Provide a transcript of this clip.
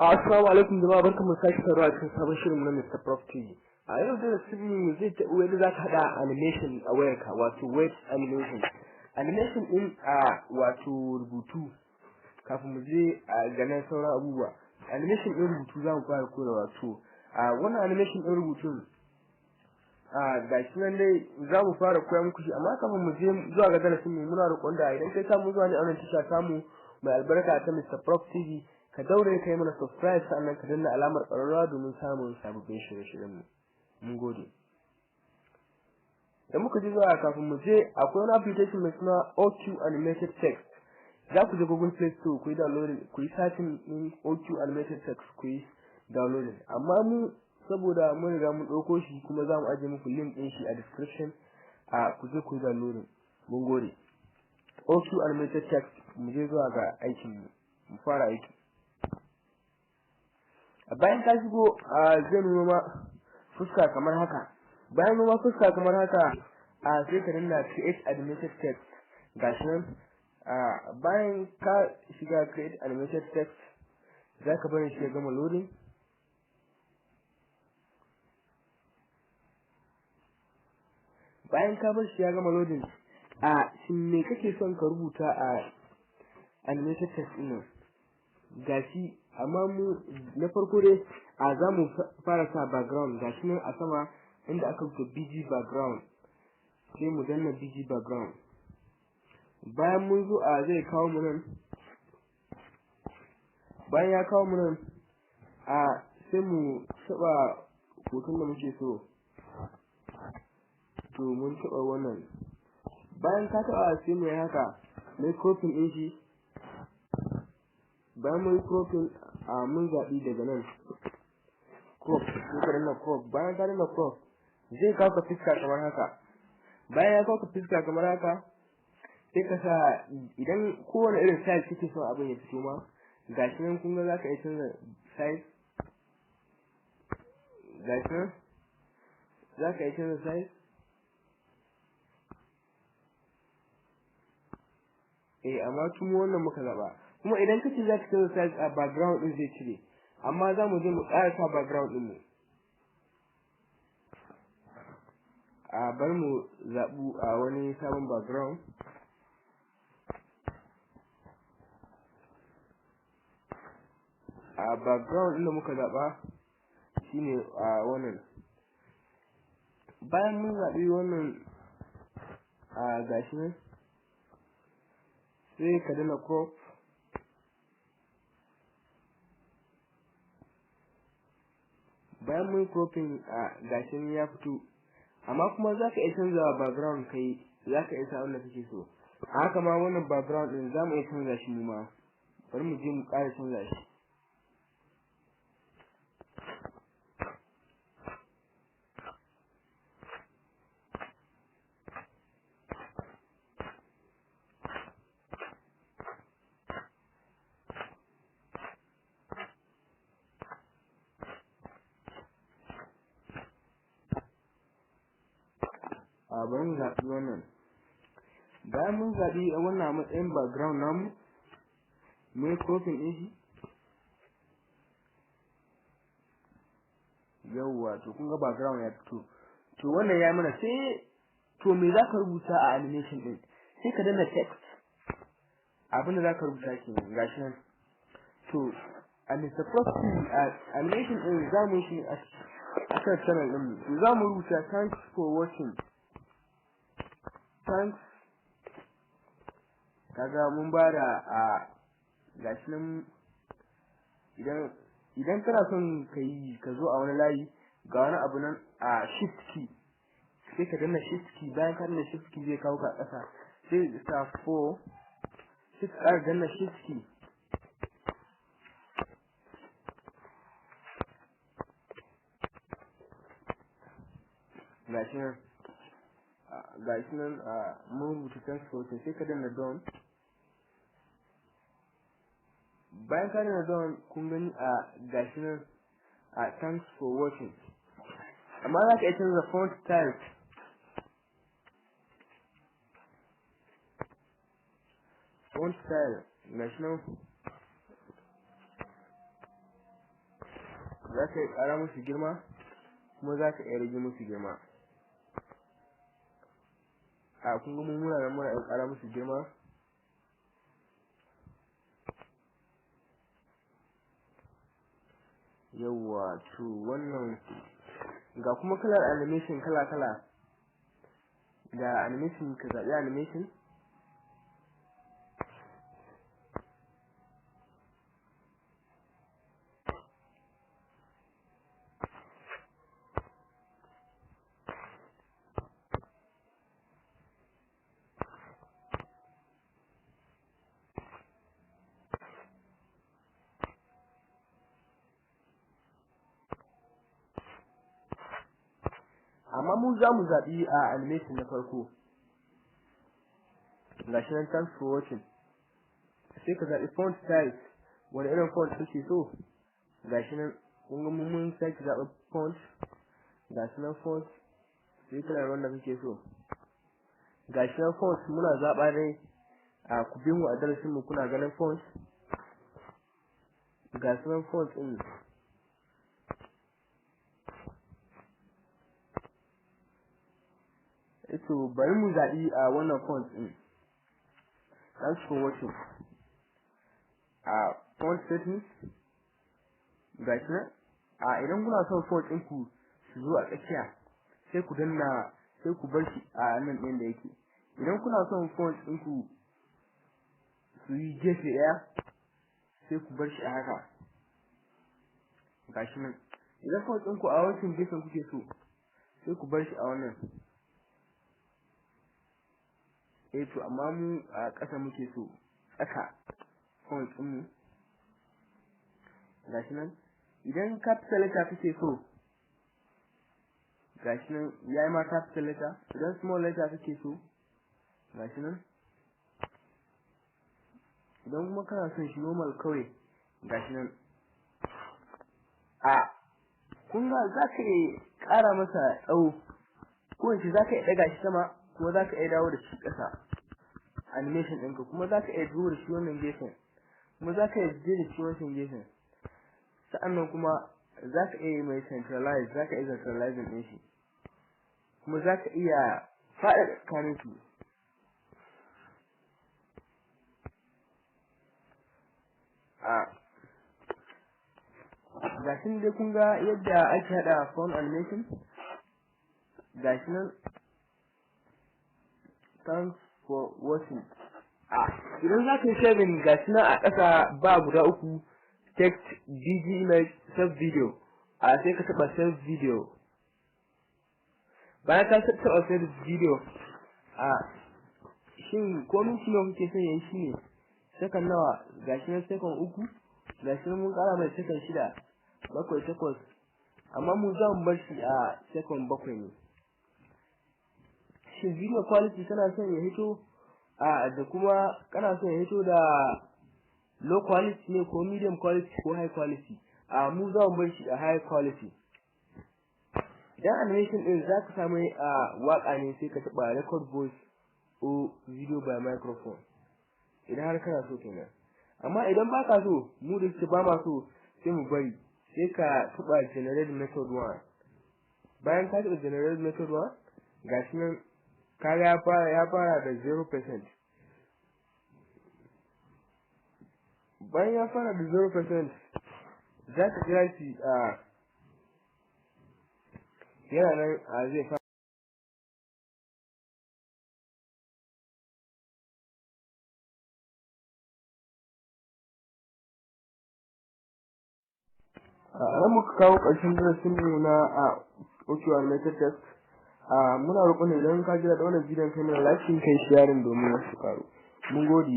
Assalamu alaikum jama'a, barkamu da sake saduwa a cikin sabon shirin na Mr. Prof TV. A yau darasin mu zai taɓo yadda za ka haɗa animation a wayarka, wato web animation. Animation ɗin a wato rubutu kafin mu je a ganin sauran abubuwa. Animation ɗin rubutu za mu fara koya, wato a wannan animation ɗin rubutun a gashi nan dai za mu fara koya muku shi. Amma kafin mu je zuwa ga darasin mu, muna roƙon da idan kai samu zuwa ne a wannan tasha tamu mai albarka ta Mr. Prof TV, ka daure kai mana subscribe, sannan ka danna alamar ƙararrawa domin samun sababbin shirye-shiryen mu. Mun gode. Da muka ji zuwa, kafin mu je, akwai wani application mai suna OQ Animated Text. Za ku je Google Play Store ku yi downloading, ku yi searching din OQ Animated Text, ku yi downloading. Amma mu saboda mun riga mun ɗauko shi, kuma za mu ajiye muku link ɗin shi a description, a ku je ku yi downloading. Mun gode. OQ Animated Text. Mu je zuwa ga aikin mu, mu fara aiki. Bayan ka shigo, zai nuna ma fuska kamar haka. Bayan nuna fuska kamar haka, a sai ka danna create animated text, gashi nan. Bayan ka shiga create animated text, za ka bari shi ya gama loading. Bayan ka bar shi ya gama loading, a shin me kake son ka rubuta a animated text ɗin nan? Gashi, amma mu na farko dai a za mu fara sa background. Gashi nan a sama inda aka rubuta BG background, sai mu danna BG background. Bayan mun zo, a zai kawo mu nan. Bayan ya kawo mu nan, a sai mu taɓa hoton da muke so. To, mun taɓa wannan. Bayan ka taɓa, sai mu yi haka, mai cropping ɗin shi. Bayan mun yi cropping, a mun zaɓi daga nan crop, sai ka danna crop. Bayan ka danna crop, zai kawo ka fuska kamar haka. Bayan ya kawo ka fuska kamar haka, sai ka sa idan kowane irin size kake son abin ya fito ma. Gashi nan, kun ga za ka iya canza size. Gashi nan, za ka iya canza size. Eh, amma tun wannan muka zaɓa. Kuma idan kace za ka canza size, a background din zai cire. Amma za mu je mu ƙara sa background din mu. A bar mu zaɓu a wani sabon background. A background ɗin da muka zaɓa shine a wannan. Bayan mun zaɓi wannan, a gashi nan, sai ka danna crop. Bayan mun cropping, a gashi nan ya fito. Amma kuma za ka iya canza background, kai za ka iya sa wanda kake so. A haka ma wannan background ɗin za mu iya canza shi mu ma. Bari mu je mu ƙara canza shi. A bari mu zaɓi wannan. Bayan mun zaɓi wannan a matsayin background namu, mun yi cropping ɗin shi. Yawwa, to kun ga background ya fito. To, wannan ya mana. Sai to me za ka rubuta a animation ɗin? Sai ka danna text. Abin da za ka rubuta kenan, gashi nan. To, a Mr. Prof a animation ɗin za mu yi shi a kan channel ɗin mu. Za mu rubuta "Thanks for watching". Thanks, kaga mun bada. A gashi nan. Idan kana son ka yi ka zo a wani layi, ga wani abu nan a shift key, sai ka danna shift key. Bayan ka danna shift key, zai kawo ka ƙasa, sai sa 4, sai ka ƙara danna shift key. Gashi nan, gashi nan mun rubuta "Thanks for watching". Sai ka danna done. Bayan ka danna done, kun gani, a gashi nan a "Thanks for watching". Amma za ka iya canza font style. Font style, gashi nan. Za ka iya ƙara musu girma, kuma za ka iya rage musu girma. A kun ga mu muna nan muna iya ƙara musu girma. Yawwa, to wannan ga kuma kalar animation kala kala. Ga animation, ka zaɓi animation. Amma mu za mu zaɓi a animation na farko. Gashi nan, "Thanks for watching." Sai ka zaɓi font size, wani irin font kake so. Gashi nan, kun ga mun sake zaɓa font. Gashi nan font, sai kalar wanda kake so. Gashi nan font muna zaɓa dai. A ku bi mu a darasin mu, kuna ganin font. Gashi nan font ɗin. To, bari mu zaɓi a wannan font ɗin, "Thanks for watching." A font settings, gashi nan. A idan kuna son font ɗinku su zo a tsakiya, sai ku danna, sai ku bar shi a nan ɗin da yake. Idan kuna son font ɗinku su yi gefe ɗaya, sai ku bar shi a haka. Gashi nan. Idan font ɗinku a wancan gefen kuke so, sai ku bar shi a wannan. Eh to, amma mu a ƙasa muke so, tsaka font ɗinmu. Gashi nan. Idan capital letter kake so, gashi nan yayi ma capital letter. Idan small letter kake so, gashi nan. Idan kuma kana son shi normal kawai, gashi nan. A kun ga za ka iya ƙara masa tsawo, ko in ce za ka iya ɗaga shi sama, kuma za ka iya dawo da shi ƙasa animation ɗinka, kuma za ka iya zuwa da shi wannan gefen, kuma za ka iya je da shi wancan gefen. Sa'annan kuma za ka iya mai centralize, za ka iya centralizing ɗin shi, kuma za ka iya faɗaɗa tsakanin su. A gashi nan dai, kun ga yadda ake haɗa phone animation. Gashi nan, "Thanks for watching." A idan za ka yi saving, gashi nan a ƙasa ba guda uku: text, BG image, save video. A sai ka taɓa save video. Bayan ka taɓa save video, a shin ko minti nawa kake son yayi shi ne, second nawa? Gashi nan second 3. Gashi nan mun ƙara mai second 6, 7, 8, amma mu za mu bar shi a second 7 ne. Shin video quality, kana son ya hito a da kuma kana son ya hito da low quality ne, ko medium quality, ko high quality? A mu za mu bar shi a high quality. Idan animation din za ka samu a waka ne, sai ka taɓa record voice or video by microphone, idan har kana so kenan. Amma idan ba ka so, mu da ba ma so, sai mu bari, sai ka taɓa generate method 1. Bayan ka taɓa generate method 1, gashi nan kaga ya fara da 0%. Bayan ya fara da 0%, za ka jira shi a yana nan a zai fara. A nan muka kawo ƙarshen darasin mu na a OQ animated text. A muna roƙon idan ka jira da wannan bidiyon, kai mana like, kai sharing domin wasu karu. Mun gode.